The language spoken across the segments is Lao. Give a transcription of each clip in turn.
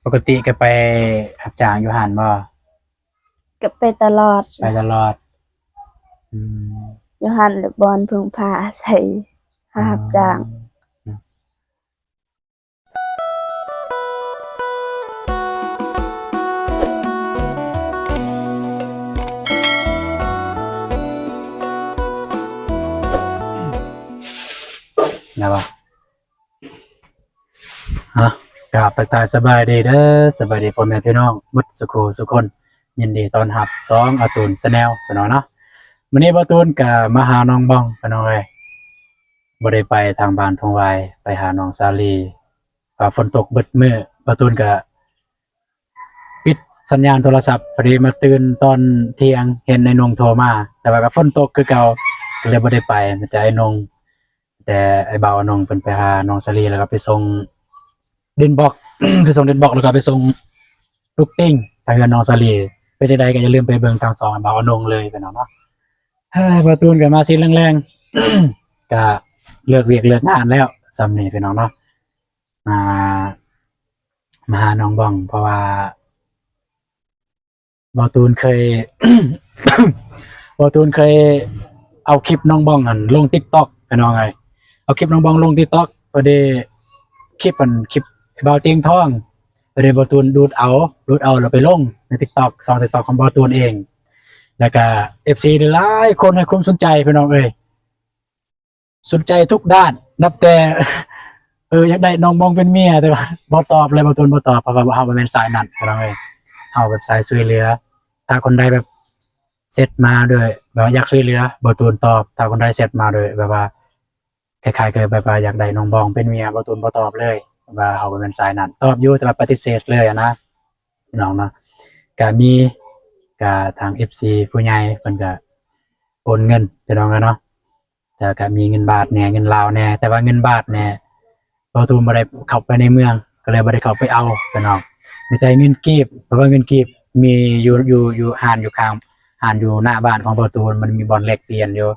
ປົກກະຕິກໍໄປຮັບຈ້າງຢູ່ຫັ້ນບໍ່? ກໍໄປຕະຫຼອດ ໄປຕະຫຼອດ. ອືມ ຢູ່ຫັ້ນແຫຼະບ່ອນເພິ່ງພາອາໄສ ຫາຮັບຈ້າງ. ອໍ ແລ້ວບໍ່? ຮະ ກາບທັກທາຍສະບາຍດີເດີ ສະບາຍດີພໍ່ແມ່ພີ່ນ້ອງໝົດສຸຄູ່ສຸຄົນ. ຍິນດີຕ້ອນຮັບຊ່ອງອາຕູນ Channel ພີ່ນ້ອງເນາະ. ມື້ນີ້ບ່າວຕູນກະມາຫານ້ອງບອງ ພີ່ນ້ອງເອີຍ. ບໍ່ໄດ້ໄປທາງບ້ານທົ່ງຫວາຍ ໄປຫານ້ອງສາລີ ວ່າຝົນຕົກເບິດມື້. ບ່າວຕູນກະປິດສັນຍານໂທລະສັບ ພໍດີມາຕື່ນຕອນທ່ຽງ ເຫັນໄອ້ນົງໂທມາ ແຕ່ວ່າກໍຝົນຕົກຄືເກົ່າ ກໍເລີຍບໍ່ໄດ້ໄປ. ມີແຕ່ໄອ້ນົງ ແຕ່ໄອ້ບ່າວອານົງເພິ່ນໄປຫານ້ອງສາລີ ແລ້ວກໍໄປສົ່ງດິນບລັອກ ໄປສົ່ງດິນບລັອກ ແລ້ວກໍໄປສົ່ງລູກຕິ່ງທາງເຮືອນນ້ອງສາລີ. ເປັນຈັ່ງໃດກໍຢ່າລືມໄປເບິ່ງທາງຊ່ອງບ່າວອານົງເລີຍ ພີ່ນ້ອງເນາະ. ເອີ ບ່າວຕູນກໍມາຊິແລງໆ ກໍເລີກວຽກເລີກງານແລ້ວສ່ຳນີ້ ພີ່ນ້ອງເນາະ. ມາ ມາຫານ້ອງບອງ ເພາະວ່າ ບ່າວຕູນເຄີຍ ບ່າວຕູນເຄີຍເອົາຄລິບນ້ອງບອງຫັ້ນລົງ TikTok ພີ່ນ້ອງເອີຍ. ເອົາຄລິບນ້ອງບອງລົງ TikTok ພໍດີຄລິບອັນ ຄລິບບ່າວຕຽງທອງ ພໍດີບ່າວຕູນດູດເອົາ ດູດເອົາແລ້ວໄປລົງໃນ TikTok ຊ່ອງ TikTok ຂອງບ່າວຕູນເອງ. ແລ້ວກະ ເອັຟຊີ ຫຼາຍໆຄົນໃຫ້ຄວາມສົນໃຈ ພີ່ນ້ອງເອີຍ. ສົນໃຈທຸກດ້ານ ນັບແຕ່ ເອີ ຢາກໄດ້ນ້ອງບອງເປັນເມຍ ແຕ່ວ່າບໍ່ຕອບເລີຍ ບ່າວຕູນບໍ່ຕອບ ເພາະວ່າເຮົາບໍ່ແມ່ນສາຍນັ້ນ ພີ່ນ້ອງເອີຍ. ເຮົາແບບສາຍຊ່ວຍເຫຼືອ ຖ້າຄົນໃດແບບແຊັດມາໂດຍແບບວ່າຢາກຊ່ວຍເຫຼືອ ບ່າວຕູນຕອບ. ຖ້າຄົນໃດແຊັດມາໂດຍແບບວ່າ ຄ້າຍໆຄືແບບວ່າຢາກໄດ້ນ້ອງບອງເປັນເມຍ ບ່າວຕູນບໍ່ຕອບເລີຍ ເພາະວ່າເຮົາບໍ່ແມ່ນສາຍນັ້ນ. ຕອບຢູ່ ແຕ່ວ່າປະຕິເສດເລີຍຫັ້ນນະ ພີ່ນ້ອງເນາະ. ກະມີ ກະທາງ ເອັຟຊີ ຜູ້ໃຫຍ່ເພິ່ນກະໂອນເງິນ ພີ່ນ້ອງເອີຍເນາະ. ແຕ່ກໍມີເງິນບາດແດ່ ເງິນລາວແດ່ ແຕ່ວ່າເງິນບາດແດ່ ບ່າວຕູນບໍ່ໄດ້ເຂົ້າໄປໃນເມືອງ ກໍເລີຍບໍ່ໄດ້ເຂົ້າໄປເອົາ ພີ່ນ້ອງ. ມີແຕ່ເງິນກີບ ເພາະວ່າເງິນກີບມີຢູ່ ຢູ່ ຢູ່ຮ້ານ ຢູ່ຂ້າງຮ້ານ ຢູ່ໜ້າບ້ານຂອງບ່າວຕູນ ມັນມີບ່ອນແລກປ່ຽນຢູ່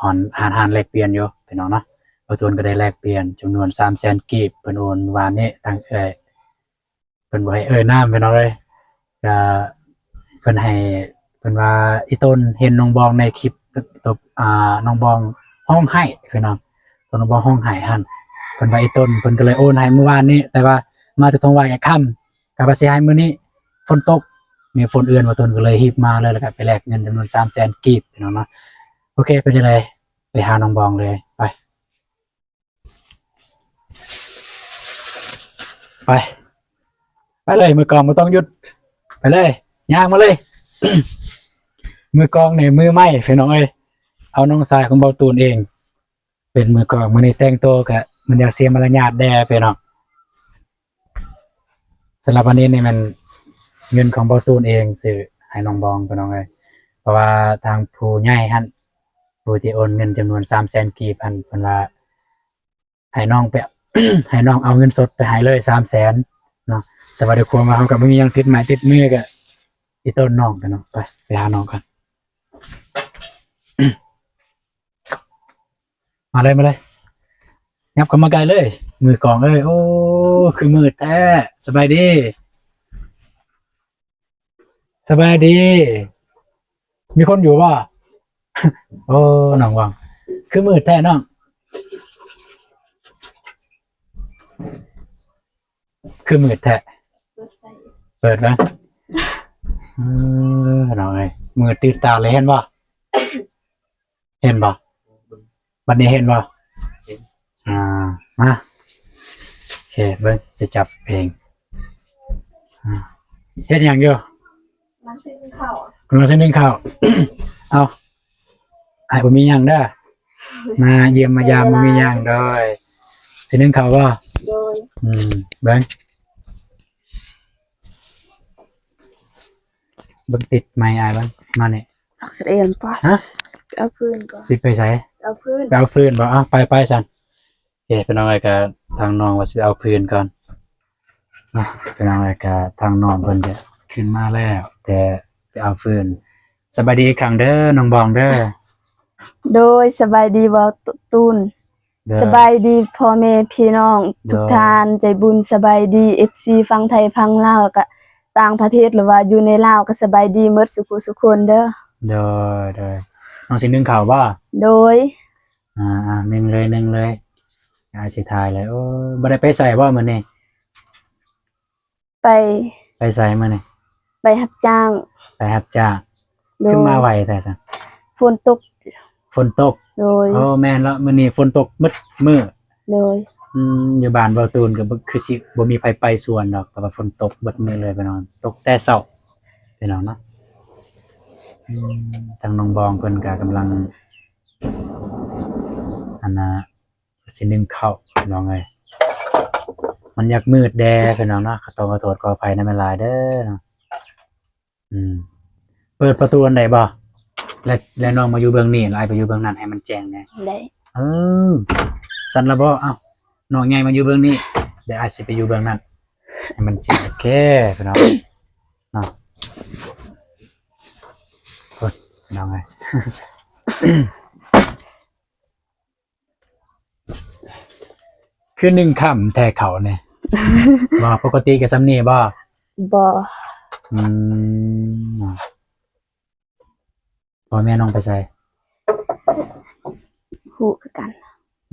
ຮ້ານ ຮ້ານແລກປ່ຽນຢູ່ ພີ່ນ້ອງເນາະ. ບ່າວຕູນກໍໄດ້ແລກປ່ຽນຈຳນວນສາມແສນກີບ ເພິ່ນໂອນວານນີ້ ທາງເອື້ອຍ ເພິ່ນບໍ່ໃຫ້ເອີ່ຍນາມ ພີ່ນ້ອງເອີຍ. ກະເພິ່ນໃຫ້ ເພິ່ນວ່າອີຕົນເຫັນນ້ອງບອງໃນຄລິບ ຕົບ ອ່າ ນ້ອງບອງຮ້ອງໄຫ້ ພີ່ນ້ອງ ຕົນນ້ອງບອງຮ້ອງໄຫ້ຫັ້ນ ເພິ່ນວ່າອີຕົນ ເພິ່ນກໍເລີຍໂອນໃຫ້ມື້ວານນີ້ ແຕ່ວ່າມາແຕ່ທ້ອງຫວາຍກະຄ່ຳ ກະວ່າຊິໃຫ້ມື້ນີ້ ຝົນຕົກ ມີຝົນເອື້ອນ ວ່າຕົນກໍເລີຍຮີບມາເລີຍ ແລ້ວກໍໄປແລກເງິນຈຳນວນສາມແສນກີບ ພີ່ນ້ອງເນາະ. ໂອເຄ ເປັນຈັ່ງໃດ ໄປຫານ້ອງບອງເລີຍ ໄປ. ໄປ ໄປເລີຍ ມືກອງບໍ່ຕ້ອງຢຸດ ໄປເລີຍ ຍ່າງມາເລີຍ. ມືກອງນີ້ມືໃໝ່ ພີ່ນ້ອງເອີຍ ເອົານ້ອງຊາຍຂອງເບົາຕູນເອງເປັນມືກອງ. ມື້ນີ້ແຕ່ງໂຕກະມັນຢາກເສຍມາລະຍາດແດ່ ພີ່ນ້ອງ. ສຳລັບອັນນີ້ນີ້ແມ່ນເງິນຂອງເບົາຕູນເອງ ຊື້ໃຫ້ນ້ອງບອງ ພີ່ນ້ອງເອີຍ. ເພາະວ່າທາງຜູ້ໃຫຍ່ຫັ້ນ ຜູ້ທີ່ໂອນເງິນຈຳນວນສາມແສນກີບຫັ້ນ ເພິ່ນວ່າ ໃຫ້ນ້ອງໄປ ໃຫ້ນ້ອງເອົາເງິນສົດໄປໃຫ້ເລີຍສາມແສນເນາະ. ແຕ່ວ່າດ້ວຍຄວາມວ່າເຮົາກໍບໍ່ມີຫຍັງຕິດໄມ້ຕິດມື ກໍອີ່ຕົນນ້ອງກັນເນາະ. ໄປ ໄປຫານ້ອງກັນ ມາເລີຍ ມາເລີຍ ຫຍັບເຂົ້າມາໃກ້ເລີຍ ມືກອງເອີຍ. ໂອ້ ຄືມືດແທ້ ສະບາຍດີ. ສະບາຍດີ ມີຄົນຢູ່ບໍ່? ໂອ້ ນ້ອງຫວັງ ຄືມືດແທ້ນ້ອງ ຄືມືດແທ້ ເປີດໄວ້. ເອີ ນ້ອງເອີຍ ມືດຕື່ນຕາເລີຍ ເຫັນບໍ່? ເຫັນບໍ່? ບັດນີ້ເຫັນບໍ່? ເຫັນ ອ່າ ມາ ໂອເຄ ເບິ່ງຊິຈັບເອງ. ອ່າ ເຮັດຫຍັງຢູ່? ກຳລັງຊິໜຶ້ງເຂົ້າ ກຳລັງຊິໜຶ້ງເຂົ້າ. ເອົາ ອ້າຍບໍ່ມີຫຍັງເດີ ມາຢ້ຽມມາຢາມ ບໍ່ມີຫຍັງ. ໂດຍ ຊິໜຶ້ງເຂົ້າບໍ່? ໂດຍ ອືມ ເບິ່ງ ເບິ່ງຕິດໄມອ້າຍເບິ່ງ ມານີ້. ອອກຊິເອັນປະ ຮະ? ໄປເອົາຟືນກ່ອນ. ຊິໄປໃສ? ເອົາຟືນ ໄປເອົາຟືນບໍ່? ເອົາ ໄປ ໄປຊັ້ນ. ໂອເຄ ພີ່ນ້ອງເອີຍ ກະທາງນ້ອງວ່າຊິໄປເອົາຟືນກ່ອນເນາະ. ພີ່ນ້ອງເອີຍ ກະທາງນ້ອງເພິ່ນກະຂຶ້ນມາແລ້ວ ແຕ່ໄປເອົາຟືນ. ສະບາຍດີອີກຄັ້ງເດີ ນ້ອງບອງເດີ. ໂດຍ ສະບາຍດີເບົາຕູນ. ໂດຍ ສະບາຍດີພໍ່ແມ່ພີ່ນ້ອງທຸກ ໂດຍ ທ່ານໃຈບຸນ, ສະບາຍດີເອັຟຊີຝັ່ງໄທຝັ່ງລາວ ແລະກະຕ່າງປະເທດ ຫຼືວ່າຢູ່ໃນລາວ ກະສະບາຍດີໝົດສຸຜູ້ສຸຄົນເດີ. ໂດຍ ໂດຍ. ນ້ອງຊິໜຶ້ງເຂົ້າບໍ່? ໂດຍ. ອ່າ ອ່າ ໜຶ້ງເລີຍ ໜຶ້ງເລີຍ. ອ້າຍຊິຖ່າຍເລີຍ. ໂອ້ ບໍ່ໄດ້ໄປໃສບໍ່ມື້ນີ້? ໄປ ໄປໃສມື້ນີ້? ໄປຮັບຈ້າງ. ໄປຮັບຈ້າງ. ໂດຍ. ຄືມາໄວແທ້ຊັ້ນ? ຝົນຕົກ. ຝົນຕົກ. ໂດຍ. ໂອ້ ແມ່ນແລ້ວ ມື້ນີ້ຝົນຕົກໝົດມື້. ໂດຍ. ອືມ ຢູ່ບ້ານເບົາຕູນກໍບໍ່ ຄືຊິບໍ່ມີໃຜໄປສວນດອກ ເພາະວ່າຝົນຕົກເບິດມື້ເລີຍພີ່ນ້ອງ, ຕົກແຕ່ເຊົ້າພີ່ນ້ອງເນາະ. ອືມ ທາງນ້ອງບອງເພິ່ນກໍກຳລັງ ອັນນ່າ ຊິໜຶ້ງເຂົ້າພີ່ນ້ອງເອີຍ. ມັນຢາກມືດແດ່ພີ່ນ້ອງເນາະ, ກໍຕ້ອງຂໍໂທດຂໍອະໄພນຳຫຼາຍໆເດີເນາະ. ອືມ ເປີດປະຕູອັນໃດບໍ່? ແລະ ແລະນ້ອງມາຢູ່ເບື້ອງນີ້ ແລະອ້າຍໄປຢູ່ເບື້ອງນັ້ນ ໃຫ້ມັນແຈ້ງແດ່. ໄດ້. ເອີ ຊັ້ນລະບໍ່? ເອົ້າ ນ້ອງໃຫຍ່ມາຢູ່ເບື້ອງນີ້ ດຽວອ້າຍຊິໄປຢູ່ເບື້ອງນັ້ນ ໃຫ້ມັນແຈ້ງ. ໂອເຄພີ່ນ້ອງເນາະ. ໂອ້ຍ ພີ່ນ້ອງເອີຍ ຄືໜຶ້ງຄ້ຳແທ້ເຂົ້ານີ້. ບໍ່ ປົກກະຕິກໍສ່ຳນີ້ບໍ່? ບໍ່. ອືມ ພໍ່ແມ່ນ້ອງໄປໃສ? ຮູ້ຄືກັນ.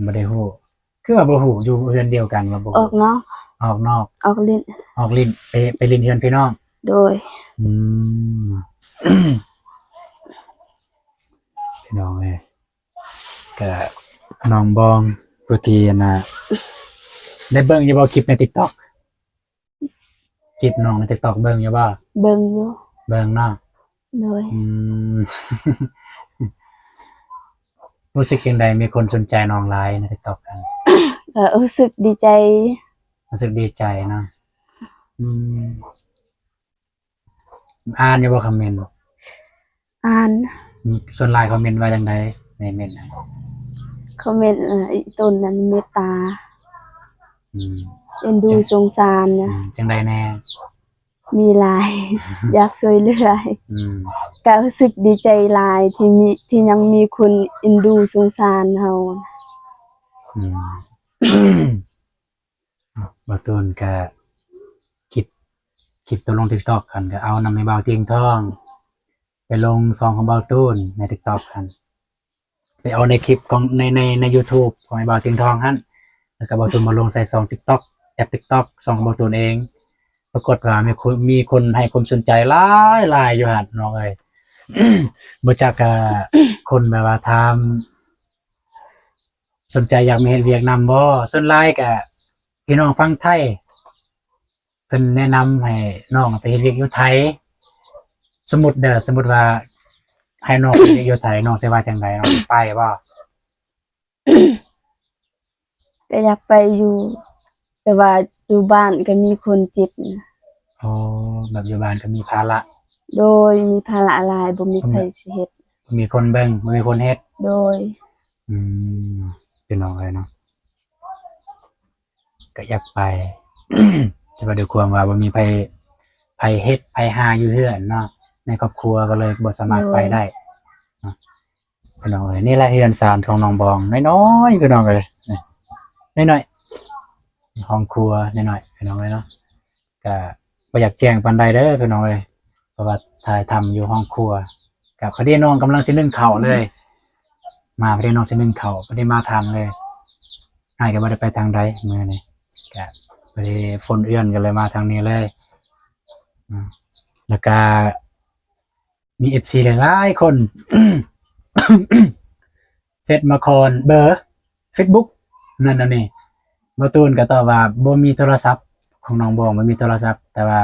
ບໍ່ໄດ້ຮູ້. ຄືວ່າບໍ່ຮູ້? ຢູ່ເຮືອນດຽວກັນວ່າບໍ່ຮູ້? ອອກນອກ. ອອກນອກ. ອອກຫຼິ້ນ. ອອກຫຼິ້ນ. ໄປ ໄປຫຼິ້ນເຮືອນພີ່ນ້ອງ? ໂດຍ. ອືມ ພີ່ນ້ອງເອີຍ ກະນ້ອງບອງ ຜູ້ທີ່ອັນນ່າ ໄດ້ເບິ່ງຢູ່ບໍ່ຄລິບໃນຕິກຕັອກ? ຄລິບນ້ອງໃນຕິກຕັອກເບິ່ງຢູ່ບໍ່? ເບິ່ງຢູ່. ເບິ່ງເນາະ. ໂດຍ. ອືມ ຮູ້ສຶກຈັ່ງໃດ ມີຄົນສົນໃຈນ້ອງຫຼາຍໃນຕິກຕັອກຫັ້ນ? ກໍຮູ້ສຶກດີໃຈ. ຮູ້ສຶກດີໃຈເນາະ. ອືມ ອ່ານຢູ່ບໍ່ຄອມເມັນ? ອ່ານ. ອືມ ສ່ວນຫຼາຍຄອມເມັນວ່າຈັ່ງໃດໃນເມັນ? ຄອມເມັນ ເອີ ອີ່ຕົນນັ້ນເມດຕາ. ອືມ ເອັນດູສົງສານນະ. ອືມ ຈັ່ງໃດແດ່? ມີຫຼາຍ ຢາກຊ່ວຍເຫຼືອ. ອືມ ກະຮູ້ສຶກດີໃຈຫຼາຍທີ່ມີ ທີ່ຍັງມີຄົນເອັນດູສົງສານເຮົາ. ອືມ ບ່າວຕູນກະຄລິບ ຄລິບຕົວລົງຕິກຕັອກຫັ້ນ ກະເອົານຳແມ່ບ່າວຕຽງທອງ ໄປລົງຊ່ອງຂອງບ່າວຕູນໃນຕິກຕັອກຫັ້ນ ໄປເອົາໃນຄລິບຂອງ ໃນ ໃນ ໃນຢູທູບຂອງແມ່ບ່າວຕຽງທອງຫັ້ນ ແລ້ວກະບ່າວຕູນມາລົງໃສ່ຊ່ອງຕິກຕັອກ ແອັບຕິກຕັອກ ຊ່ອງຂອງບ່າວຕູນເອງ. ປາກົດວ່າມີຄົນ ມີຄົນໃຫ້ຄວາມສົນໃຈຫຼາຍໆຢູ່ຫັ້ນນ້ອງເອີຍ. ບໍ່ຈັກກະຄົນແບບວ່າຖາມ ສົນໃຈຢາກມາເຮັດວຽກນຳບໍ່? ສ່ວນຫຼາຍກະພີ່ນ້ອງຝັ່ງໄທ ເພິ່ນແນະນຳໃຫ້ນ້ອງໄປເຮັດວຽກຢູ່ໄທ. ສົມມຸດເດີ ສົມມຸດວ່າໃຫ້ນ້ອງໄປເຮັດວຽກຢູ່ໄທ ນ້ອງຊິວ່າຈັ່ງໃດ? ນ້ອງໄປບໍ່? ກໍຢາກໄປຢູ່ ແຕ່ວ່າຢູ່ບ້ານກໍມີຄົນເຈັບນະ. ອໍ ແບບຢູ່ບ້ານກໍມີພາລະ. ໂດຍ ມີພາລະຫຼາຍ ບໍ່ມີໃຜຊິເຮັດ. ບໍ່ມີຄົນເບິ່ງ ບໍ່ມີຄົນເຮັດ. ໂດຍ. ອືມ ພີ່ນ້ອງເອີຍເນາະ ກໍຢາກໄປ ແຕ່ວ່າດ້ວຍຄວາມວ່າບໍ່ມີໃຜ ໃຜເຮັດ ໃຜຫາຢູ່ເຮືອນເນາະ ໃນຄອບຄົວກໍເລີຍບໍ່ສາມາດໄປໄດ້ເນາະ. ພີ່ນ້ອງເອີຍ ນີ້ແຫຼະເຮືອນຊານຂອງນ້ອງບອງ ນ້ອຍໆ ພີ່ນ້ອງເອີຍ ນ້ອຍໆ ຫ້ອງຄົວນ້ອຍໆ ພີ່ນ້ອງເອີຍເນາະ. ກະບໍ່ຢາກແຈ້ງປານໃດເດີພີ່ນ້ອງເອີຍ ເພາະວ່າຖ່າຍທຳຢູ່ຫ້ອງຄົວ. ກະພໍດີນ້ອງກຳລັງຊິໜຶ້ງເຂົ້າເລີຍ ມາພໍດີນ້ອງຊິໜຶ້ງເຂົ້າ ພໍດີມາທັນເລີຍ. ອ້າຍກໍບໍ່ໄດ້ໄປທາງໃດມື້ນີ້ ກະພໍດີຝົນເອື້ອນກໍເລີຍມາທາງນີ້ເລີຍ. ອາ ແລ້ວກະ ມີເອັຟຊີຫຼາຍໆຄົນ ເຊັດມາຂໍເບີເຟສບຸກ ນັ້ນອັນນີ້. ບ່າວຕູນກໍຕອບວ່າບໍ່ມີໂທລະສັບ ຂອງນ້ອງບອງບໍ່ມີໂທລະສັບ ແຕ່ວ່າ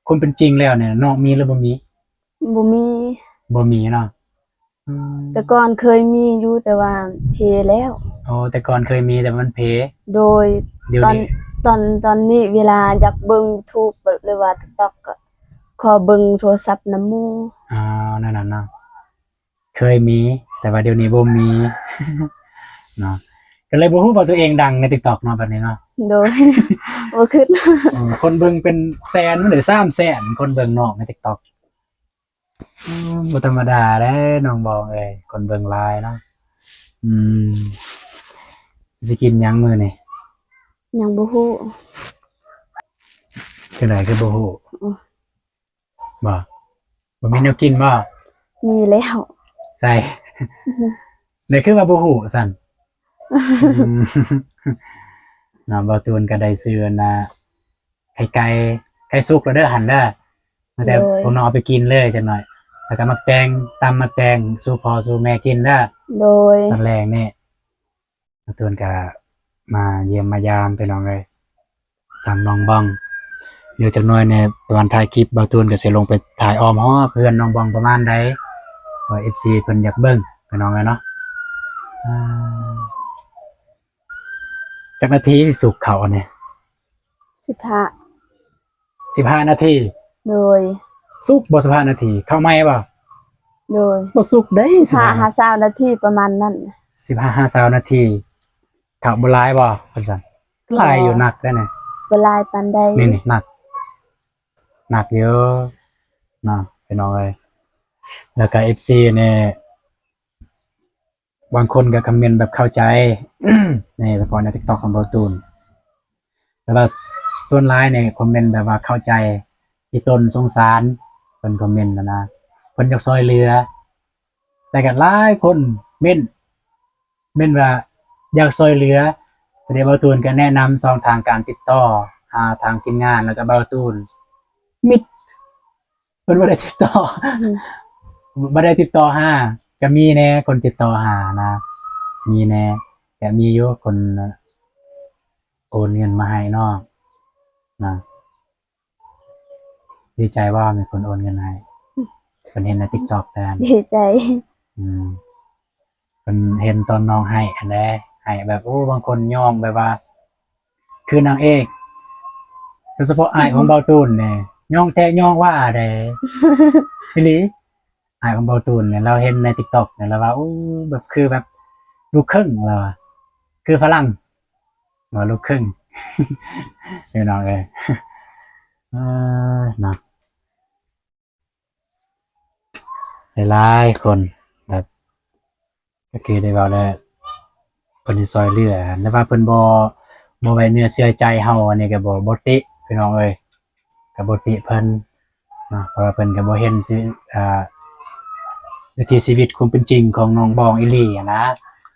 ຄວາມເປັນຈິງແລ້ວນີ້ນ້ອງມີຫຼືບໍ່ມີ? ບໍ່ມີ. ບໍ່ມີເນາະ. ອືມ ແຕ່ກ່ອນເຄີຍມີຢູ່ ແຕ່ວ່າເພແລ້ວ. ອໍ ແຕ່ກ່ອນເຄີຍມີ ແຕ່ວ່າມັນເພ. ໂດຍ. ດຽວນີ້ ຕອນ ຕອນ ຕອນນີ້ເວລາຢາກເບິ່ງຢູທູບ ຫຼືວ່າຕິກຕັອກ ກໍ ຂໍເບິ່ງໂທລະສັບນຳໝູ່. ອໍ ແນວນັ້ນເນາະ ເຄີຍມີ ແຕ່ວ່າດຽວນີ້ບໍ່ມີເນາະ. ກໍເລີຍບໍ່ຮູ້ວ່າຕົວເອງດັງໃນຕິກຕັອກເນາະ ບັດນີ້ເນາະ. ໂດຍ. ບໍ່ຄິດ ເອີ ຄົນເບິ່ງເປັນແສນ ຫຼື ສາມແສນ ຄົນເບິ່ງນ້ອງໃນຕິກຕັອກ. ອືມ ບໍ່ທຳມະດາເດ້ນ້ອງບອງເອີຍ ຄົນເບິ່ງຫຼາຍເນາະ. ອືມ ຊິກິນຫຍັງມື້ນີ້? ຍັງບໍ່ຮູ້. ຈັ່ງໃດຄືບໍ່ຮູ້? ອືມ ບໍ່ ບໍ່ມີແນວກິນບໍ່? ມີແລ້ວ. ໃສ່ ອືມ ແລ້ວຄືວ່າບໍ່ຮູ້ຊັ້ນ? ອືມ ເນາະ ບ່າວຕູນກໍໄດ້ຊື້ອັນນ່າ ໄຂ່ໄກ່ ໄກ່ສຸກແລ້ວເດີຫັ້ນເດີ ມາແຕ່ ໂດຍ ພວກນ້ອງເອົາໄປກິນເລີຍຈັກໜ້ອຍ ແລ້ວກໍໝາກແຕງ ຕຳໝາກແຕງສູ່ພໍ່ສູ່ແມ່ກິນເດີ. ໂດຍ ຕອນແລງນີ້ ບ່າວຕູນກໍມາຢ້ຽມມາຢາມພີ່ນ້ອງເອີຍ ທາງນ້ອງບອງ. ດຽວຈັກໜ້ອຍນີ້ ປະມານທ້າຍຄລິບ ບ່າວຕູນກໍຊິລົງໄປຖ່າຍອ້ອມຮອບເຮືອນນ້ອງບອງປະມານໃດ ວ່າເອັຟຊີເພິ່ນຢາກເບິ່ງພີ່ນ້ອງເອີຍເນາະ. ອ່າ ຈັກນາທີຊິສຸກເຂົ້າອັນນີ້? ສິບຫ້າ ສິບຫ້ານາທີ. ໂດຍ ສຸກບໍ່ ສິບຫ້ານາທີ? ເຂົ້າໃໝ່ບໍ່? ໂດຍ ບໍ່ສຸກເດ້. ສິບຫ້າຫາຊາວນາທີປະມານນັ້ນ. ສິບຫ້າຫາຊາວນາທີ ເຂົ້າບໍ່ຫຼາຍບໍ່? ວ່າຊັ້ນ ຫຼາຍຢູ່. ບໍ່ ໜັກເດ້ນີ້. ບໍ່ຫຼາຍປານໃດ. ນີ້ໆ ໜັກ ໜັກຢູ່ເນາະ ພີ່ນ້ອງເອີຍ. ແລ້ວກໍເອັຟຊີນີ້ ບາງຄົນກໍຄອມເມັນແບບເຂົ້າໃຈ ໃນສະເພາະໃນຕິກຕັອກຂອງບ່າວຕູນ ແຕ່ວ່າສ່ວນຫຼາຍນີ້ຄອມເມັນແບບວ່າເຂົ້າໃຈ ອີ່ຕົນສົງສານ ເພິ່ນຄອມເມັນຫັ້ນນະ ເພິ່ນຢາກຊ່ອຍເຫຼືອ. ແຕ່ກໍຫຼາຍຄົນເມັນ ເມັນວ່າຢາກຊ່ອຍເຫຼືອ. ປະເດ ບ່າວຕູນກໍແນະນຳຊ່ອງທາງການຕິດຕໍ່ຫາທາງທີມງານ ແລ້ວກໍບ່າວຕູນ ມິດ ເພິ່ນບໍ່ໄດ້ຕິດຕໍ່ ອືມ ບໍ່ໄດ້ຕິດຕໍ່ຫາ. ກໍມີແດ່ຄົນຕິດຕໍ່ຫານະ ມີແດ່ ແຕ່ມີຢູ່ຄົນໂອນເງິນມາໃຫ້ນ້ອງນະ. ດີໃຈບໍ່ ມີຄົນໂອນເງິນໃຫ້? ອືມ ເພິ່ນເຫັນໃນຕິກຕັອກແລ້ວ ດີໃຈ. ອືມ ເພິ່ນເຫັນຕອນນ້ອງໄຫ້ຫັ້ນແຫຼະ ໄຫ້ແບບ ໂອ້ ບາງຄົນຍ້ອງແບບວ່າ ຄືນາງເອກ ໂດຍສະເພາະອ້າຍຂອງ ອືຮຶ ບ່າວຕູນນີ້ ຍ້ອງແທ້ຍ້ອງວ່າໃດ ອີ່ຫຼີ. ອ້າຍຂອງບ່າວຕູນນີ້ ລາວເຫັນໃນຕິກຕັອກນີ້ ລາວວ່າ ໂອ້ ແບບຄືແບບລູກເຄິ່ງ ລາວວ່າ ຄືຝຣັ່ງ ວ່າລູກເຄິ່ງ ພີ່ນ້ອງເອີຍ. ເອີ ເນາະ ຫຼາຍໆຄົນແບບ ກໍຄືໄດ້ເວົ້າແລ້ວ ເພິ່ນຊິຊ່ອຍເຫຼືອ ແຕ່ວ່າເພິ່ນບໍ່ ບໍ່ໄວ້ເນື້ອເຊື່ອໃຈເຮົາ ອັນນີ້ກໍບໍ່ ບໍ່ຕິພີ່ນ້ອງເອີຍ ກໍບໍ່ຕິເພິ່ນເນາະ ເພາະວ່າເພິ່ນກໍບໍ່ເຫັນຊີ ອ່າ ວິຖີຊີວິດຄວາມເປັນຈິງຂອງນ້ອງບອງອີ່ຫຼີຫັ້ນນະ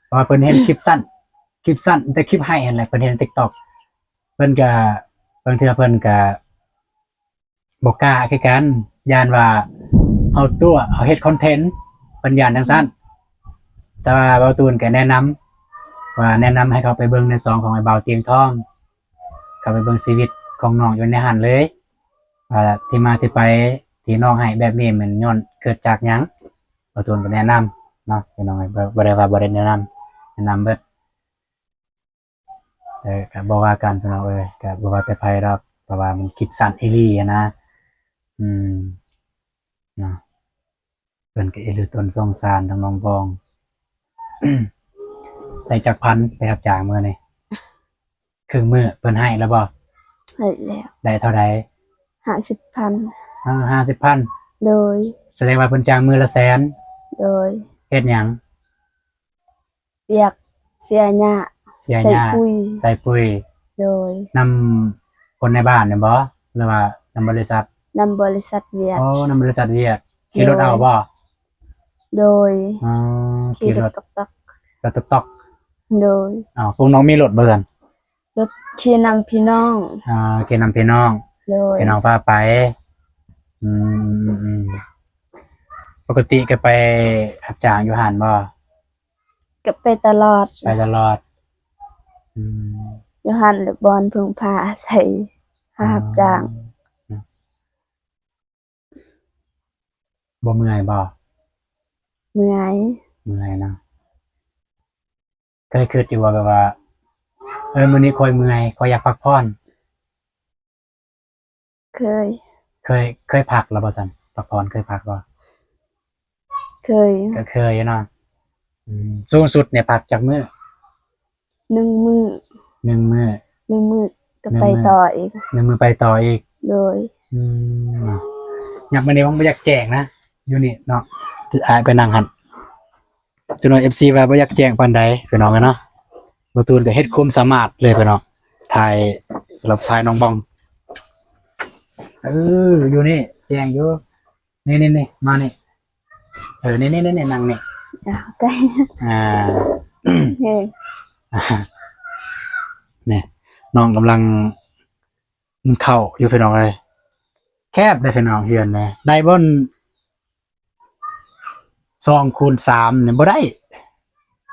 ເພາະວ່າເພິ່ນເຫັນຄລິບສັ້ນ ຄລິບສັ້ນ ແຕ່ຄລິບໄຫ້ຫັ້ນແຫຼະ ເພິ່ນເຫັນຕິກຕັອກ ເພິ່ນກໍ ບາງເທື່ອເພິ່ນກໍ ບໍ່ກ້າຄືກັນ ຢ້ານວ່າເຮົາຕົວະ ເຮົາເຮັດຄອນເທັນ ເພິ່ນຢ້ານຈັ່ງຊັ້ນ. ແຕ່ວ່າບ່າວຕູນກໍແນະນຳວ່າ ແນະນຳໃຫ້ເຂົ້າໄປເບິ່ງໃນຊ່ອງຂອງອ້າຍບ່າວຕຽງທອງ ເຂົ້າໄປເບິ່ງຊີວິດຂອງນ້ອງຢູ່ໃນຫັ້ນເລີຍ ວ່າທີ່ມາທີ່ໄປທີ່ນ້ອງໄຫ້ແບບນີ້ ແມ່ນຍ້ອນເກີດຈາກຫຍັງ. ບ່າວຕູນກໍແນະນຳເນາະ ພີ່ນ້ອງເອີຍ ບໍ່ ບໍ່ໄດ້ວ່າບໍ່ໄດ້ແນະນຳ ແນະນຳເບິດ. ເອີ ກໍບໍ່ວ່າກັນພີ່ນ້ອງເອີຍ ກໍບໍ່ວ່າແຕ່ໃຜດອກ ເພາະວ່າມັນຄລິບສັ້ນອີ່ຫຼີຫັ້ນນະ. ອືມ ເນາະ ເພິ່ນກໍອີ່ຫຼືຕົນສົງສານທັງນ້ອງບອງ. ໄດ້ຈັກພັນໄປຮັບຈ້າງມື້ນີ້? ເຄິ່ງມື້ເພິ່ນໃຫ້ແລ້ວບໍ່? ໃຫ້ແລ້ວ. ໄດ້ເທົ່າໃດ? ຫ້າສິບພັນ. ເອີ ຫ້າສິບພັນ. ໂດຍ. ສະແດງວ່າເພິ່ນຈ້າງມື້ລະແສນ. ໂດຍ. ເຮັດຫຍັງ? ວຽກເສຍຫຍ້າ ເສຍຫຍ້າ ໃສ່ປຸ໋ຍ ໃສ່ປຸ໋ຍ. ໂດຍ. ນຳຄົນໃນບ້ານນີ້ບໍ່ ຫຼືວ່ານຳບໍລິສັດ? ນຳບໍລິສັດວຽກ. ໂອ້ ນຳບໍລິສັດວຽກ. ຂີ່ລົດເອົາບໍ່? ໂດຍ. ອໍ ຂີ່ລົດ ຂີ່ລົດຕອກໆ. ລົດຕອກໆ. ໂດຍ. ອ້າວ ພວກນ້ອງມີລົດບໍ່ຊັ້ນ? ລົດຂີ່ນຳພີ່ນ້ອງ. ອ່າ ຂີ່ນຳພີ່ນ້ອງ. ໂດຍ. ພີ່ນ້ອງພາໄປ. ອືມ ອືມ ອືມ. ປົກກະຕິກໍໄປຮັບຈ້າງຢູ່ຫັ້ນບໍ່? ກໍໄປຕະຫຼອດ. ໄປຕະຫຼອດ. ອືມ. ຢູ່ຫັ້ນແຫຼະບ່ອນເພິ່ງພາອາໄສ ຫາຮັບຈ້າງ. ອໍ ບໍ່ເມື່ອຍບໍ່? ເມື່ອຍ. ເມື່ອຍເນາະ. ເຄີຍຄິດຢູ່ບໍ່ ແບບວ່າ ເອີ ມື້ນີ້ຂ້ອຍເມື່ອຍ ຂ້ອຍຢາກພັກຜ່ອນ? ເຄີຍ. ເຄີຍ ເຄີຍພັກແລ້ວບໍ່ຊັ້ນ? ພັກຜ່ອນເຄີຍພັກບໍ່? ເຄີຍ. ກໍເຄີຍຢູ່ເນາະ. ອືມ ສູງສຸດນີ້ພັກຈັກມື້? ໜຶ່ງມື້. ໜຶ່ງມື້. ໜຶ່ງມື້ກໍໄປຕໍ່ອີກ. ໜຶ່ງມື້ໄປຕໍ່ອີກ. ໂດຍ. ອືມ ເນາະ. ຍັບມື້ນີ້ບໍ່ຢາກແຈ້ງນະ ຢູ່ນີ້ເນາະ ອ້າຍໄປນັ່ງຫັ້ນ. ຈົນວ່າເອັຟຊີວ່າບໍ່ຢາກແຈ້ງປານໃດ ພີ່ນ້ອງເອີຍເນາະ. ບໍ່ຕູນກໍເຮັດຄວາມສາມາດເລີຍພີ່ນ້ອງ ຖ່າຍ ສຳລັບຖ່າຍນ້ອງບອງ. ເອີ ຢູ່ນີ້ແຈ້ງຢູ່ ນີ້ໆໆ ມານີ້ ເອີ ນີ້ໆໆ ນັ່ງນີ້ ອ່າ ໂອເຄ ອ່າ ເອີ ນີ້ ນ້ອງກຳລັງ ໜຶ້ງເຂົ້າຢູ່ພີ່ນ້ອງເອີຍ ແຄບເດ້ພີ່ນ້ອງ ເຮືອນນະ ໄດ້ບ່ອນສອງຄູນສາມນີ້ບໍ່ໄດ້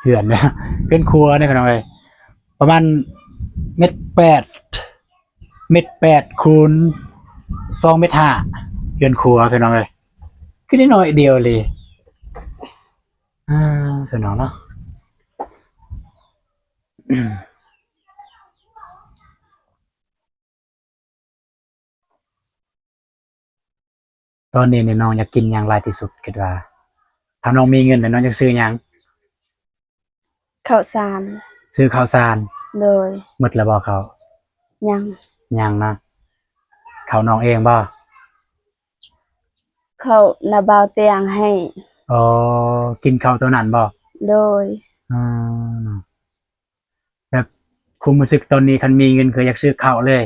ເຮືອນນະ ເຮືອນຄົວນີ້ພີ່ນ້ອງເອີຍ ປະມານເມັດແປດ ເມັດແປດຄູນສອງເມັດຫ້າ ເຮືອນຄົວພີ່ນ້ອງເອີຍ ຄືໄດ້ໜ້ອຍດຽວເລີຍ ອ່າ ພີ່ນ້ອງເນາະ. ຕອນນີ້ນີ້ນ້ອງຢາກກິນຫຍັງຫຼາຍທີ່ສຸດ ຄິດວ່າ ຖ້ານ້ອງມີເງິນແລ້ວ ນ້ອງຢາກຊື້ຫຍັງ? ເຂົ້າສານ ຊື້ເຂົ້າສານ ໂດຍ ໝົດແລ້ວບໍ່ເຂົ້າ? ຍັງ ຍັງນະ ເຂົ້ານ້ອງເອງບໍ່? ເຂົ້ານະບ່າວຕຽງໃຫ້ ອໍ ກິນເຂົ້າໂຕນັ້ນບໍ່? ໂດຍ ອືມ ແບບຄວາມຮູ້ສຶກຕອນນີ້ ຄັນມີເງິນຄືຢາກຊື້ເຂົ້າເລີຍ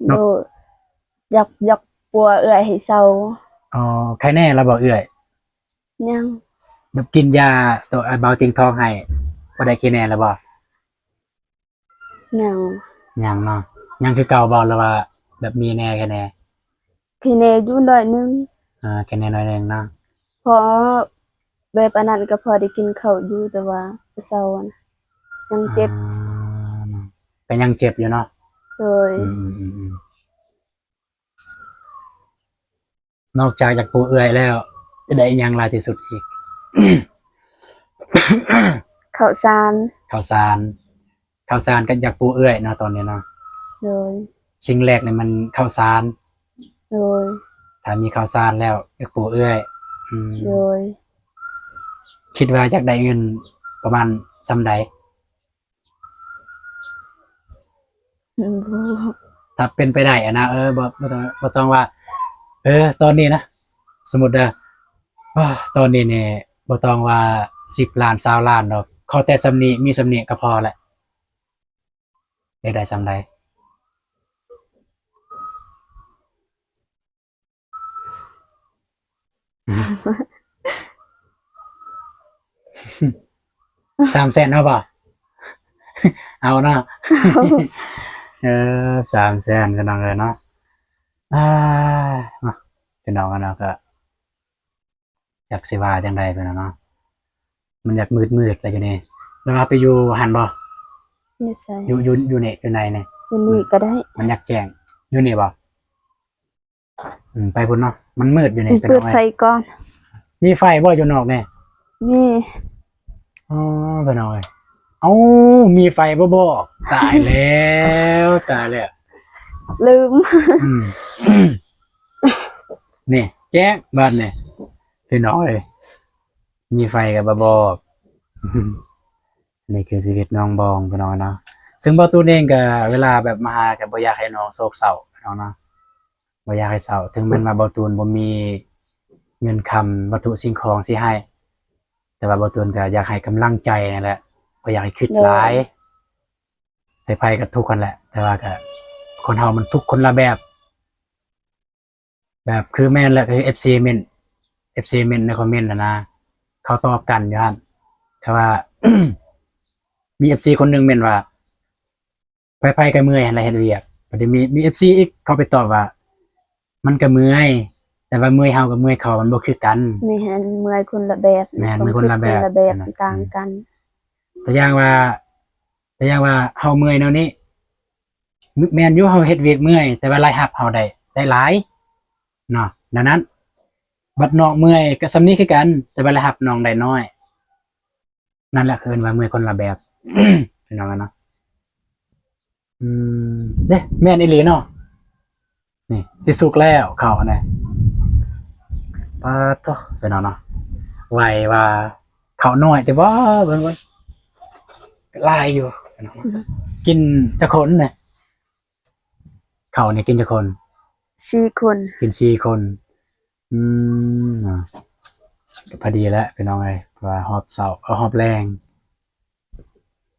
ໂດຍ ຢາກ ຢາກປົວເອື້ອຍໃຫ້ເຊົາ. ອໍ ໄຄແນ່ແລ້ວບໍ່ເອື້ອຍ? ຍັງ ແບບກິນຢາໂຕອ້າຍບ່າວຕຽງທອງໃຫ້ ພໍໄດ້ໄຄແນ່ແລ້ວບໍ່? ຍັງ ຍັງເນາະ ຍັງຄືເກົ່າບໍ່ ຫຼືວ່າແບບມີແນ່ໄຄແນ່? ໄຄແນ່ຢູ່ໜ້ອຍໜຶ່ງ ອ່າ ໄຄແນ່ໜ້ອຍໜຶ່ງເນາະ ເພາະແບບອັນນັ້ນກໍພໍໄດ້ກິນເຂົ້າຢູ່ ແຕ່ວ່າເຊົ້ານະຍັງເຈັບ ອ່າ ກໍຍັງເຈັບຢູ່ເນາະ ໂດຍ ອືມໆໆ. ນອກຈາກຢາກປູເອື້ອຍແລ້ວ ຈະໄດ້ຫຍັງຫຼາຍທີ່ສຸດອີກ? ເຂົ້າສານ ເຂົ້າສານ ເຂົ້າສານກໍຢາກປູເອື້ອຍເນາະ ຕອນນີ້ເນາະ ໂດຍ ສິ່ງແລກນີ້ມັນເຂົ້າສານ ໂດຍ ຖ້າມີເຂົ້າສານແລ້ວຢາກປູເອື້ອຍ ອືມ ໂດຍ ຄິດວ່າຢາກໄດ້ເງິນປະມານສ່ຳໃດ? ອືມ ບໍ່ ຖ້າເປັນໄປໄດ້ຫັ້ນນະ ເອີ ບໍ່ ບໍ່ຕ້ອງ ບໍ່ຕ້ອງວ່າ ເອີ ຕອນນີ້ນະ ສົມມຸດເດີ ອາ ຕອນນີ້ນີ້ບໍ່ຕ້ອງວ່າສິບລ້ານ ຊາວລ້ານດອກ ຂໍແຕ່ສ່ຳນີ້ ມີສ່ຳນີ້ກໍພໍແຫຼະ ຢາກໄດ້ສ່ຳໃດ? ສາມແສນເອົາບໍ່? ເອົາເນາະ ເອີ ສາມແສນ ພີ່ນ້ອງເອີຍເນາະ ອາ ເນາະ ພີ່ນ້ອງເນາະ ກໍ ຈັກຊິວ່າຈັ່ງໃດເພິ່ນນະເນາະ ມັນຢາກມືດໆແຫຼະຢູ່ນີ້ ແລ້ວເຮົາໄປຢູ່ຫັ້ນບໍ່? ຢູ່ໃສ? ຢູ່ ຢູ່ ຢູ່ນີ້ ຢູ່ໃນນີ້ ຢູ່ນີ້ກໍໄດ້ ມັນຢາກແຈ້ງ ຢູ່ນີ້ບໍ່? ອືມ ໄປພຸ້ນເນາະ ມັນມືດຢູ່ນີ້ ເປີດໄຟກ່ອນ ມີໄຟບໍ່ຢູ່ນອກນີ້? ມີ ອໍ ພີ່ນ້ອງເອີຍ ເອົ້າ ມີໄຟບໍ່ບອກ ຕາຍແລ້ວ ຕາຍແລ້ວ ລືມ ອືມ ນີ້ແຈ້ງບາດນີ້ ພີ່ນ້ອງເອີຍ ມີໄຟກໍບໍ່ບອກ ນີ້ຄືຊີວິດນ້ອງບອງ ພີ່ນ້ອງເນາະ ເຊິ່ງບໍ່ຕູນເອງກໍເວລາແບບມາຫາກໍບໍ່ຢາກໃຫ້ນ້ອງໂສກເສົ້າ ພີ່ນ້ອງເນາະ ບໍ່ຢາກໃຫ້ເສົ້າ ເຖິງແມ່ນວ່າບໍ່ຕູນບໍ່ມີເງິນຄຳວັດຖຸສິ່ງຂອງຊິໃຫ້ ແຕ່ວ່າບໍ່ຕູນກໍຢາກໃຫ້ກຳລັງໃຈນັ້ນແຫຼະ ບໍ່ຢາກໃຫ້ຄິດຫຼາຍ ໃຜໆກໍທຸກຫັ້ນແຫຼະ ແຕ່ວ່າກໍຄົນເຮົາມັນທຸກຄົນລະແບບ ແບບຄືແມ່ນແຫຼະ ຄືເອັຟຊີເມັ້ນ ເອັຟຊີເມັ້ນໃນຄອມເມັ້ນຫັ້ນນະ ເຂົາຕອບກັນຢູ່ຫັ້ນ ແຕ່ວ່າ ມີເອັຟຊີຄົນໜຶ່ງເມັ້ນວ່າ ໃຜໆກໍເມື່ອຍຫັ້ນແຫຼະເຮັດວຽກ ບັດນີ້ມີ ມີເອັຟຊີອີກເຂົາໄປຕອບວ່າ ມັນກໍເມື່ອຍ ແຕ່ວ່າເມື່ອຍເຮົາກັບເມື່ອຍເຂົາມັນບໍ່ຄືກັນ ແມ່ນ ເມື່ອຍຄົນລະແບບ ແມ່ນ ເມື່ອຍຄົນລະແບບ ຄົນລະແບບ ນັ້ນນະ ຕ່າງກັນ ອືມ ຕົວຢ່າງວ່າ ຕົວຢ່າງວ່າເຮົາເມື່ອຍແນວນີ້ ແມ່ນຢູ່ເຮົາເຮັດວຽກເມື່ອຍ ແຕ່ວ່າລາຍຮັບເຮົາໄດ້ ໄດ້ຫຼາຍເນາະ ແນວນັ້ນ ບັດນ້ອງເມື່ອຍກໍສ່ຳນີ້ຄືກັນ ແຕ່ວ່າລາຍຮັບນ້ອງໄດ້ໜ້ອຍ ນັ້ນແຫຼະເອີ້ນວ່າເມື່ອຍຄົນລະແບບ ພີ່ນ້ອງເນາະ ອືມ ເດ້ ແມ່ນອີ່ຫຼີເນາະ ນີ້ຊິສຸກແລ້ວເຂົ້າຫັ້ນນະ ປາດໂທ້ ພີ່ນ້ອງເນາະ ໄວວ່າເຂົ້ານ້ອຍແຕ່ບໍ່ ເບິ່ງ ເບິ່ງ ຫຼາຍຢູ່ ອືມ ກິນຈັກຄົນນະ? ເຂົ້ານີ້ກິນຈັກຄົນ? ສີ່ຄົນ ກິນສີ່ຄົນ ອືມ ກໍພໍດີແຫຼະພີ່ນ້ອງເອີຍ ເພາະວ່າຮອບເຊົ້າ ເອີ ຮອບແລງ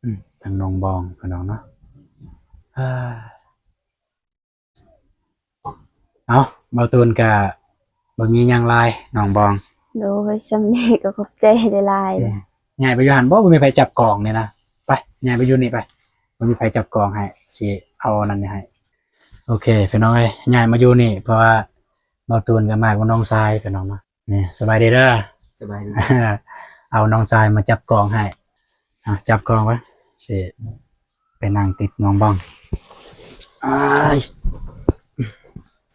ອືມ ທາງນ້ອງບອງ ພີ່ນ້ອງເນາະ. ເອີ ເອົາ ເບົາຕູນກະບໍ່ມີຫຍັງຫຼາຍ ນ້ອງບອງ. ໂດຍ ສ່ຳນີ້ກໍຂອບໃຈຫຼາຍໆ. ອືມ ເດີ້ ຍ້າຍໄປຢູ່ຫັ້ນບໍ່? ບໍ່ມີໃຜຈັບກອງນີ້ນະ. ໄປ ຍ້າຍໄປຢູ່ນີ້ໄປ ບໍ່ມີໃຜຈັບກອງໃຫ້ ຊິເອົາອັນນັ້ນໃຫ້. ໂອເຄ ພີ່ນ້ອງເອີຍ ຍ້າຍມາຢູ່ນີ້ ເພາະວ່າເບົາຕູນກໍມາກັບນ້ອງຊາຍ ພີ່ນ້ອງເນາະ. ນີ້ ສະບາຍດີເດີ. ສະບາຍດີ. ເອົານ້ອງຊາຍມາຈັບກອງໃຫ້. ອ່ະ ຈັບກອງໄວ້ ຊິໄປນັ່ງຕິດນ້ອງບອງ. ອ້າຍ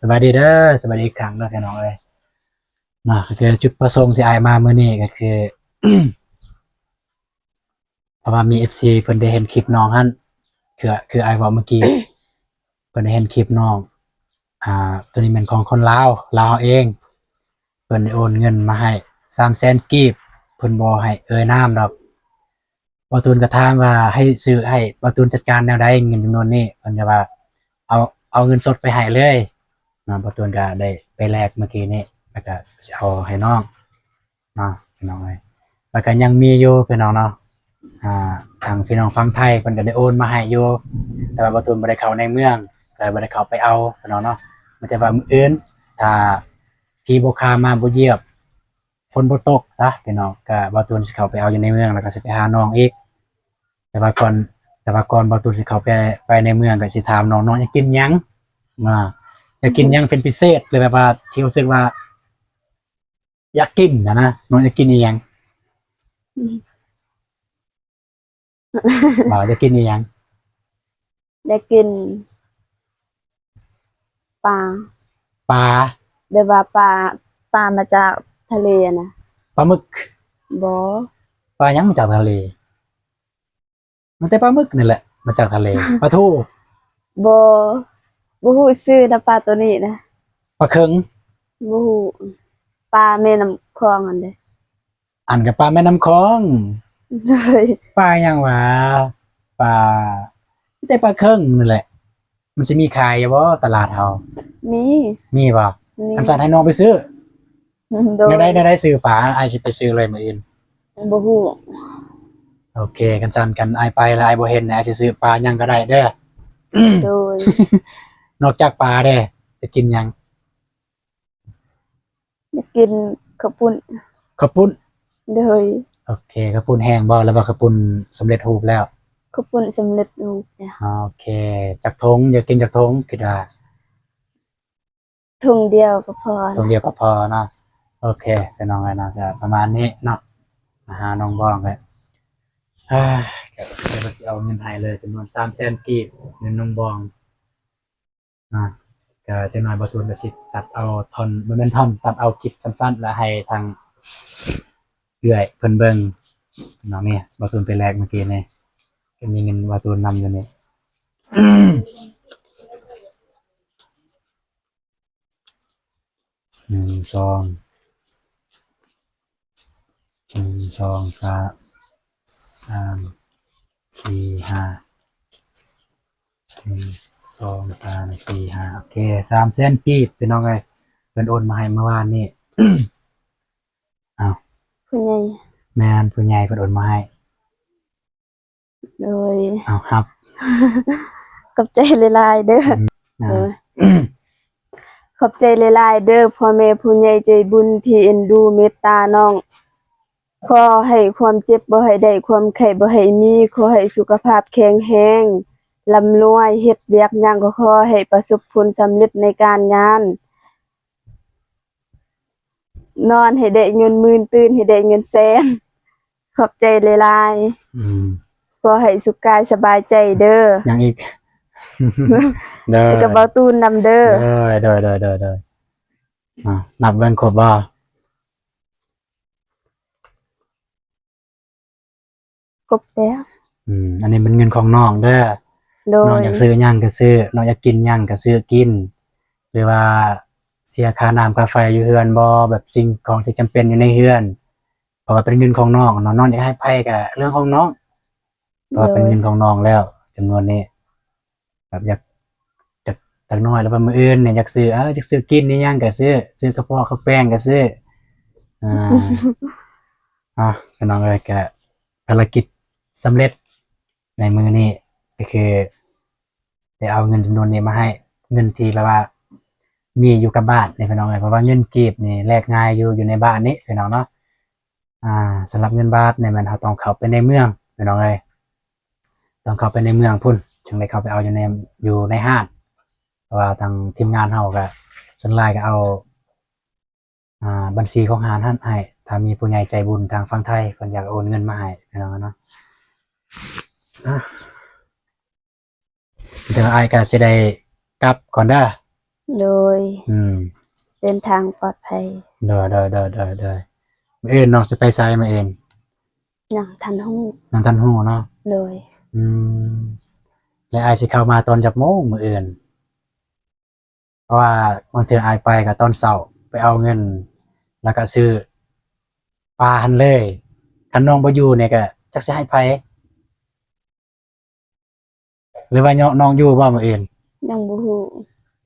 ສະບາຍດີເດີ ສະບາຍດີອີກຄັ້ງເດີ ພີ່ນ້ອງເອີຍ. ນະ ກໍຄືຈຸດປະສົງທີ່ອ້າຍມາມື້ນີ້ກໍຄື ເພາະວ່າມີເອັຟຊີເພິ່ນໄດ້ເຫັນຄລິບນ້ອງຫັ້ນ ຄື ຄືອ້າຍເວົ້າເມື່ອກີ້ ເພິ່ນໄດ້ເຫັນຄລິບນ້ອງ ອ່າ ໂຕນີ້ແມ່ນຂອງຄົນລາວ ລາວເຮົາເອງ ເພິ່ນໄດ້ໂອນເງິນມາໃຫ້ສາມແສນກີບ ເພິ່ນບໍ່ໃຫ້ເອີ່ຍນາມດອກ. ເບົາຕູນກໍຖາມວ່າໃຫ້ຊື້ ໃຫ້ເບົາຕູນຈັດການແນວໃດເງິນຈຳນວນນີ້ ເພິ່ນກໍວ່າເອົາ ເອົາເງິນສົດໄປໃຫ້ເລີຍເນາະ. ເບົາຕູນກໍໄດ້ໄປແລກເມື່ອກີ້ນີ້ ແລ້ວກໍຊິເອົາໃຫ້ນ້ອງ ເນາະ ພີ່ນ້ອງເອີຍ. ແລ້ວກໍຍັງມີຢູ່ ພີ່ນ້ອງເນາະ ອ່າ ທາງພີ່ນ້ອງຝັ່ງໄທເພິ່ນກໍໄດ້ໂອນມາໃຫ້ຢູ່ ແຕ່ວ່າເບົາຕູນບໍ່ໄດ້ເຂົ້າໃນເມືອງ ກໍເລີຍບໍ່ໄດ້ເຂົ້າໄປເອົາ ພີ່ນ້ອງເນາະ. ມີແຕ່ວ່າມື້ອື່ນ ຖ້າຜີບໍ່ຂ້າມມາບໍ່ຢຽບ ຝົນບໍ່ຕົກຊະ ພີ່ນ້ອງ ກໍເບົາຕູນຊິເຂົ້າໄປເອົາຢູ່ໃນເມືອງ ແລ້ວກໍຊິໄປຫານ້ອງອີກ. ແຕ່ວ່າກ່ອນ ແຕ່ວ່າກ່ອນເບົາຕູນຊິເຂົ້າໄປ ໄປໃນເມືອງ ກໍຊິຖາມນ້ອງ ນ້ອງຢາກກິນຫຍັງ ອ່າ ຢາກກິນຫຍັງເປັນພິເສດ ຫຼືແບບວ່າທີ່ຮູ້ສຶກວ່າ ຢາກກິນຫັ້ນນະ ນ້ອງຢາກກິນອີ່ຫຍັງ? ອືມ ວ່າຢາກກິນອີ່ຫຍັງ? ຢາກກິນປາ. ປາ? ແບບວ່າປາ ປາມາຈາກທະເລນະ. ປາໝຶກ? ບໍ່. ປາຫຍັງມາຈາກທະເລ? ມັນແຕ່ປາໝຶກນີ້ແຫຼະ ມາຈາກທະເລ. ປາທູ? ບໍ່ ບໍ່ຮູ້ຊື່ນະ ປາໂຕນີ້ນະ. ປາເຄິງ? ບໍ່ຮູ້. ປາແມ່ນ້ຳຂອງຫັ້ນເດ້. ອັນກໍປາແມ່ນ້ຳຂອງ. ໂດຍ. ປາຫຍັງຫວາ? ປາ ແຕ່ປາເຄິງນີ້ແຫຼະ. ມັນຊິມີຂາຍຢູ່ບໍ່ຕະຫຼາດເຮົາ? ມີ. ມີບໍ່? ມີ. ຄັນຊັ້ນໃຫ້ນ້ອງໄປຊື້. ໂດຍ. ແນວໃດ ແນວໃດຊື້ປາ? ອ້າຍຊິໄປຊື້ເລີຍມື້ອື່ນ. ບໍ່ຮູ້. ໂອເຄ ຄັນຊັ້ນຄັນອ້າຍໄປແລ້ວອ້າຍບໍ່ເຫັນ ອ້າຍຊິຊື້ປາຫຍັງກໍໄດ້ເດີ. ໂດຍ. ນອກຈາກປາເດ້ ຈະກິນຫຍັງ? ຢາກກິນເຂົ້າປຸ້ນ. ເຂົ້າປຸ້ນ? ໂດຍ. ໂອເຄ ເຂົ້າປຸ້ນແຫ້ງບໍ່ ຫຼືວ່າເຂົ້າປຸ້ນສຳເລັດຮູບແລ້ວ? ເຂົ້າປຸ້ນສຳເລັດຮູບແລ້ວ. ໂອເຄ ຈັກຖົງ? ຢາກກິນຈັກຖົງ? ຄິດວ່າ ຖົງດຽວກໍພໍ. ຖົງດຽວກໍພໍເນາະ. ໂອເຄ ພີ່ນ້ອງເອີຍເນາະ ກໍປະມານນີ້ເນາະ. ມາຫານ້ອງບອງກໍ ກໍຊິເອົາເງິນໃຫ້ເລີຍ ຈຳນວນສາມແສນກີບ ເງິນນ້ອງບອງ. ອ່າ ກໍຈັກໜ້ອຍບ່າວຕູນກໍຊິຕັດເອົາທ່ອນ ບໍ່ແມ່ນທ່ອນ ຕັດເອົາຄລິບສັ້ນໆ ແລ້ວໃຫ້ທາງເອື້ອຍເພິ່ນເບິ່ງເນາະ. ນີ້ບ່າວຕູນໄປແລກເມື່ອກີ້ນີ້ ກໍມີເງິນບ່າວຕູນນຳຢູ່ນີ້. ໜຶ່ງ ສອງ ໜຶ່ງ ສອງ ສາມ ສາມ ສີ່ ຫ້າ ໜຶ່ງ ສອງ ສາມ ສີ່ ຫ້າ ໂອເຄ ສາມແສນກີບ ພີ່ນ້ອງເອີຍ ເພິ່ນໂອນມາໃຫ້ເມື່ອວານນີ້. ອ້າວ ຜູ້ໃຫຍ່ ແມ່ນ ຜູ້ໃຫຍ່ເພິ່ນໂອນມາໃຫ້. ໂດຍ ເອົາຮັບ ຂອບໃຈຫຼາຍໆເດີ. ອືມ ອ່າ ໂດຍ ຂອບໃຈຫຼາຍໆເດີ ພໍ່ແມ່ຜູ້ໃຫຍ່ໃຈບຸນທີ່ເອັນດູເມດຕານ້ອງ. ຂໍໃຫ້ຄວາມເຈັບບໍ່ໃຫ້ໄດ້ ຄວາມໄຂ້ບໍ່ໃຫ້ມີ ຂໍໃຫ້ສຸຂະພາບແຂງແຮງ ລ່ຳລວຍ ເຮັດວຽກຫຍັງກໍຂໍໃຫ້ປະສົບຜົນສຳເລັດໃນການງານ. ນອນໃຫ້ໄດ້ເງິນໝື່ນ ຕື່ນໃຫ້ໄດ້ເງິນແສນ. ຂອບໃຈຫຼາຍໆ. ອືມ ຂໍໃຫ້ສຸກກາຍສະບາຍໃຈເດີ. ຫຍັງອີກ? ໂດຍ ແລ້ວກໍເບົາຕູນນຳເດີ. ໂດຍ ໂດຍ ໂດຍ ໂດຍ ໂດຍ. ອ່າ ນັບເບິ່ງຄົບບໍ່? ຄົບແລ້ວ. ອືມ ອັນນີ້ເປັນເງິນຂອງນ້ອງເດີ. ໂດຍ ນ້ອງຢາກຊື້ຫຍັງກໍຊື້ ນ້ອງຢາກກິນຫຍັງກໍຊື້ກິນ ຫຼືວ່າເສຍຄ່ານ້ຳຄ່າໄຟຢູ່ເຮືອນບໍ່ ແບບສິ່ງຂອງທີ່ຈຳເປັນຢູ່ໃນເຮືອນ ເພາະວ່າເປັນເງິນຂອງນ້ອງເນາະ. ນ້ອງຢາກໃຫ້ໃຜກໍເລື່ອງຂອງນ້ອງ ເພາະວ່າເປັນເງິນຂອງນ້ອງແລ້ວ ຈຳນວນນີ້. ແບບຢາກ ຈັກ ຈັກໜ້ອຍ ຫຼືວ່າມື້ອື່ນນີ້ຢາກຊື້ ເອີ ຢາກຊື້ກິນອີ່ຫຍັງກໍຊື້ ຊື້ເຂົ້າປອກເຂົ້າແປ້ງກໍຊື້. ອ່າ ອ່ະ ພີ່ນ້ອງເອີຍ ກະພາລະກິດສຳເລັດ ໃນມື້ນີ້ ກໍຄືໄດ້ເອົາເງິນຈຳນວນນີ້ມາໃຫ້ ເງິນທີ່ແບບວ່າມີຢູ່ກັບບ້ານນີ້ພີ່ນ້ອງເອີຍ ເພາະວ່າເງິນກີບນີ້ແລກງ່າຍຢູ່ ຢູ່ໃນບ້ານນີ້ພີ່ນ້ອງເນາະ. ອ່າ ສຳລັບເງິນບາດນີ້ແມ່ນເຮົາຕ້ອງເຂົ້າໄປໃນເມືອງພີ່ນ້ອງເອີຍ ຕ້ອງເຂົ້າໄປໃນເມືອງພຸ້ນ ຈຶ່ງໄດ້ເຂົ້າໄປເອົາຢູ່ໃນ ຢູ່ໃນຮ້ານ ເພາະວ່າທາງທີມງານເຮົາກໍສ່ວນຫຼາຍກໍເອົາ ອ່າ ບັນຊີຂອງຮ້ານຫັ້ນໃຫ້ ຖ້າມີຜູ້ໃຫຍ່ໃຈບຸນທາງຝັ່ງໄທເພິ່ນຢາກໂອນເງິນມາໃຫ້ພີ່ນ້ອງເນາະ. ອ່າ ດຽວອ້າຍກໍຊິໄດ້ກັບກ່ອນເດີ. ໂດຍ ອືມ ເດີນທາງປອດໄພ. ໂດຍ ໂດຍ ໂດຍ ໂດຍ ໂດຍ. ມື້ອື່ນນ້ອງຊິໄປໃສມື້ອື່ນ? ຍັງທັນຮູ້ ຍັງທັນຮູ້ເນາະ. ໂດຍ ອືມ ແລ້ວອ້າຍຊິເຂົ້າມາຕອນຈັກໂມງມື້ອື່ນ? ເພາະວ່າບາງເທື່ອອ້າຍໄປກໍຕອນເຊົ້າ ໄປເອົາເງິນ ແລ້ວກໍຊື້ປາຫັ້ນເລີຍ. ຄັນນ້ອງບໍ່ຢູ່ນີ້ກໍຈັກຊິໃຫ້ໃຜ ຫຼືວ່ານ້ອງຢູ່ບໍ່ມື້ອື່ນ? ຍັງບໍ່ຮູ້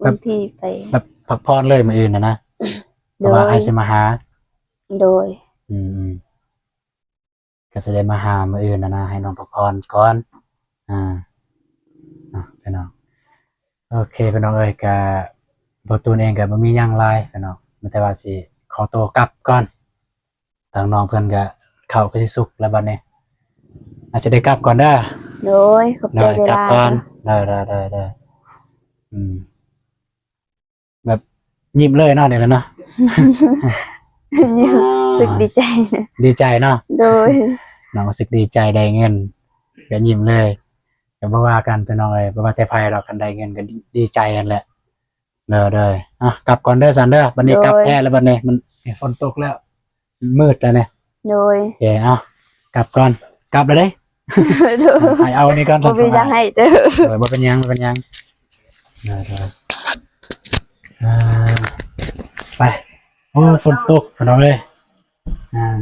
ແບບ ບາງທີໄປ ແບບພັກຜ່ອນເລີຍມື້ອື່ນນະນະ. ໂດຍ ເພາະວ່າອ້າຍຊິມາຫາ. ໂດຍ ອືມ ອືມ ກໍຊິໄດ້ມາຫາມື້ອື່ນນະນະ ໃຫ້ນ້ອງພັກຜ່ອນກ່ອນ. ອ່າ ເນາະພີ່ນ້ອງ. ໂອເຄພີ່ນ້ອງເອີຍ ກໍບໍ່ຕູນເອງກໍບໍ່ມີຫຍັງຫຼາຍພີ່ນ້ອງ ມີແຕ່ວ່າຊິຂໍໂຕກັບກ່ອນ. ທາງນ້ອງເພິ່ນກໍເຂົ້າກໍຊິສຸກແລ້ວບັດນີ້ ອາດຈະໄດ້ກັບກ່ອນເດີ. ໂດຍ ຂອບໃຈຫຼາຍໆ ກັບກ່ອນ. ໂດຍ ໂດຍ ໂດຍ ໂດຍ. ອືມ ແບບຍິ້ມເລີຍເນາະ ດຽວນີ້ເນາະ. ຮູ້ສຶກດີໃຈ ດີໃຈເນາະ. ໂດຍ ນ້ອງຮູ້ສຶກດີໃຈໄດ້ເງິນ ກໍຍິ້ມເລີຍ. ກໍບໍ່ວ່າກັນພີ່ນ້ອງເອີຍ ບໍ່ວ່າແຕ່ໃຜດອກ ຄັນໄດ້ເງິນກໍດີໃຈຫັ້ນແຫຼະ. ໂດຍ ໂດຍ. ອ່ະ ກັບກ່ອນເດີຊັ້ນເດີ. ບັດນີ້ ໂດຍ ກັບແທ້ແລ້ວບັດນີ້ ມັນຝົນຕົກແລ້ວ ມືດແລ້ວນີ້. ໂດຍ ໂອເຄ. ເອົາ ກັບກ່ອນ ກັບແລ້ວເດ້. ໂດຍ ໃຫ້ເອົານີ້ກ່ອນ ບໍ່ເປັນຫຍັງ ໃຫ້ເດີ. ໂດຍ ບໍ່ເປັນຫຍັງ ບໍ່ເປັນຫຍັງ. ໂດຍ ໂດຍ. ອ່າ ໄປ. ໂອ້ ຝົນຕົກພີ່ນ້ອງເອີຍ. ອ່າ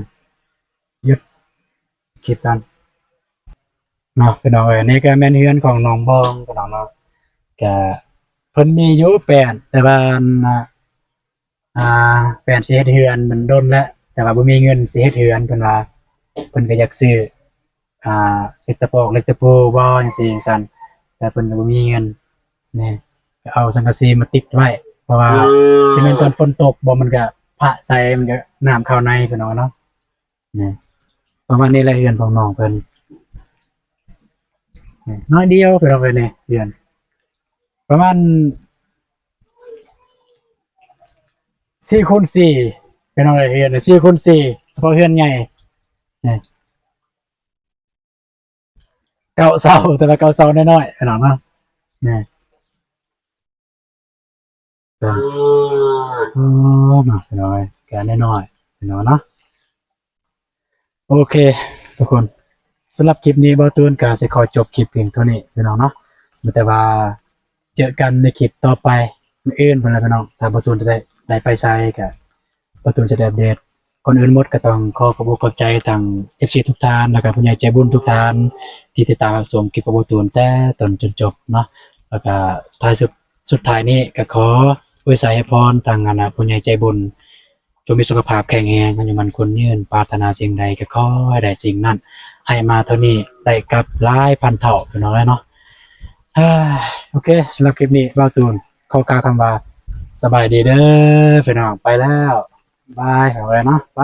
ຢຸດຄລິບກ່ອນເນາະພີ່ນ້ອງເອີຍ. ນີ້ກໍແມ່ນເຮືອນຂອງນ້ອງບອງພີ່ນ້ອງເນາະ. ກະເພິ່ນມີຢູ່ແປນ ແຕ່ວ່າ ອ່າ ແປນຊິເຮັດເຮືອນມັນດົນແລ້ວ ແຕ່ວ່າບໍ່ມີເງິນຊິເຮັດເຮືອນ. ເພິ່ນວ່າເພິ່ນກໍຢາກຊື້ ອ່າ ເຫຼັກຕະປອກເຫຼັກຕະປູບໍ່ ຈັ່ງຊີ້ຊັ້ນ ແຕ່ເພິ່ນກໍບໍ່ມີເງິນ. ນີ້ ກໍເອົາສັງກະສີມາຕິດໄວ້ ເພາະວ່າຊິແມ່ນຕອນຝົນຕົກບໍ່ ມັນກໍພະໃສ່ ມັນກໍນ້ຳເຂົ້າໃນພີ່ນ້ອງເນາະ. ນີ້ ປະມານນີ້ແຫຼະ ເຮືອນຂອງນ້ອງເພິ່ນ. ນີ້ ນ້ອຍດຽວພີ່ນ້ອງເອີຍ ນີ້ເຮືອນ ປະມານສີ່ຄູນສີ່ ພີ່ນ້ອງເອີຍ. ເຮືອນສີ່ຄູນສີ່ ສະເພາະເຮືອນໃຫຍ່ ນີ້ ເກົ້າເສົາ ແຕ່ວ່າເກົ້າເສົານ້ອຍໆ ພີ່ນ້ອງເນາະ. ນີ້ ເອີ ເນາະ ພີ່ນ້ອງເອີຍ ກໍນ້ອຍໆ ພີ່ນ້ອງເນາະ. ໂອເຄທຸກຄົນ ສຳລັບຄລິບນີ້ ເບົາຕູນກໍຊິຂໍຈົບຄລິບພຽງເທົ່ານີ້ ພີ່ນ້ອງເນາະ. ແຕ່ວ່າເຈີກັນໃນຄລິບຕໍ່ໄປ ມື້ອື່ນພຸ້ນລະ ພີ່ນ້ອງ. ຖ້າເບົາຕູນຈະໄດ້ ໄດ້ໄປໃສ ກໍ ເບົາຕູນຈະໄດ້ອັບເດດ. ກ່ອນອື່ນໝົດກໍຕ້ອງຂໍຂອບອົກຂອບໃຈທາງເອັຟຊີທຸກທ່ານ ແລ້ວກໍຜູ້ໃຫຍ່ໃຈບຸນທຸກທ່ານ ທີ່ຕິດຕາມຮັບຊົມຄລິບຂອງເບົາຕູນແຕ່ຕົ້ນຈົນຈົບເນາະ. ແລ້ວກໍທ້າຍສຸດ ສຸດທ້າຍນີ້ກໍຂໍອວຍໄຊໃຫ້ພອນທາງ ອັນນ່າ ຜູ້ໃຫຍ່ໃຈບຸນ ຈົ່ງມີສຸຂະພາບແຂງແຮງ ອາຍຸໝັ້ນຂວັນຍືນ, ປາດຖະໜາສິ່ງໃດກໍຂໍໃຫ້ໄດ້ສິ່ງນັ້ນ, ໃຫ້ມາເທົ່ານີ້ໄດ້ກັບຫຼາຍພັນເທົ່າ ພີ່ນ້ອງເອີຍເນາະ. ໂອເຄ ສຳລັບຄລິບນີ້ ເບົາຕູນຂໍກ່າວຄຳວ່າ ສະບາຍດີເດີພີ່ນ້ອງ. ໄປແລ້ວ ບາຍ ເອົາໄວ້ເນາະ ໄປ.